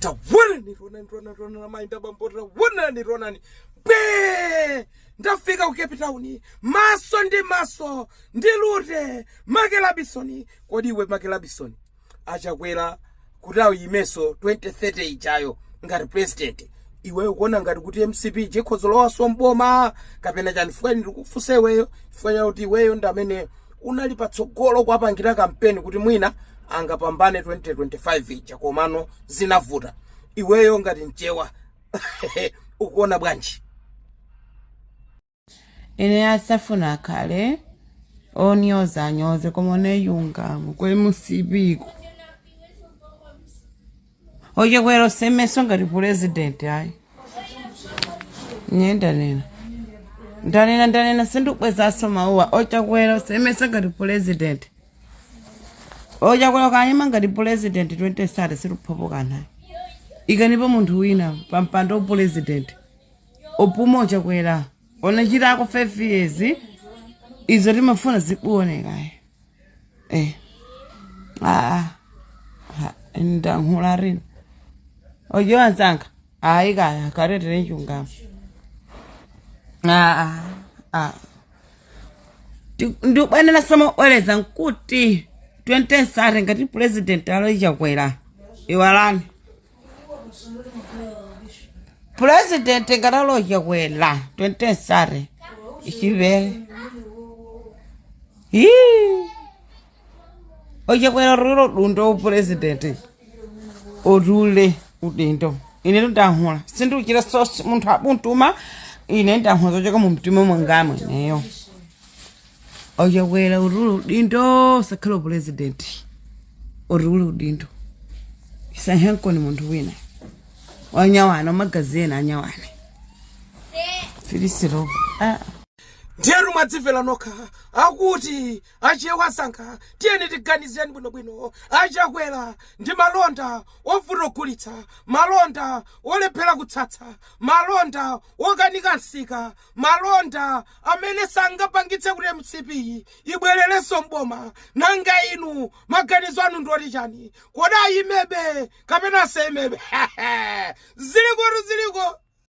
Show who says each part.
Speaker 1: Tawonani, tionani, tionani, tionani, amayi ndi abambo, tawonani, tionani. Bwe! Ndafika ku Cape Town, maso ndi maso ndi Lute Make Labison. Kodi iwe Make Labison, achakwera kuti ayimenso 2030 ijayo ngati president, iweyo ukuona ngati kuti MCP ikhoza kulowanso mboma kapena chani? Chifukwa ndikufunsa iweyo chifukwa chakuti iweyo ndi amene unali patsogolo kuwapangira kampeni kuti mwina angapambane 2025 ija, komano zinavuta. Iweyo ngati mchewa ukuona bwanji?
Speaker 2: Ine asafuna akhale onyoza anyoze, koma oneyungamo kwe MCP ko ochakwera usemeso ngati president ayi. Ine ndanena, ndanena, ndanena, sindikubwezaso mawuwa. Ochakwera usemeso ngati president. Ochakwera ukayima ngati president 2030 situphopoka naye. Ikanipo munthu wina pampando president, opuma. Ochakwera onachitako 5 years, izo timafuna zikuonekayo. Aa, ndankhula rino ojo anzanga, ayi kaya katetere chungamo. Aa, aa, ndikubwenera somobwereza nkuti 2030 ngati president alo Chakwera, iwalani. President ngati alo Chakwera 2030 ichivere. Hii, ochakwera ruro dundo upresident, otule udindo. Ine ndankhula, sindikuchita sosi munthu abuntuma. Ine ndankhula zochoka mu mtima mwangamo ineyo. Ochakwera utule udindo, usakhale upresident, utule udindo, isankhenkoni munthu wina wanyawana umagazini anyawane filisiro, ah.
Speaker 1: Ndiyetu mwadzimvera nokha, akuti achewa asankha. Tiyeni tiganizireni bwinobwino. Achakwera ndi malonda ovuta kugulitsa, malonda olephera kutsatsa, malonda okanika msika, malonda amene sangapangitse kuti MCP ibwererenso mboma. Nanga inu maganizo anu ndoti chani? Kodi ayimebe kapena asayimebe? Ziliko tu, ziliko.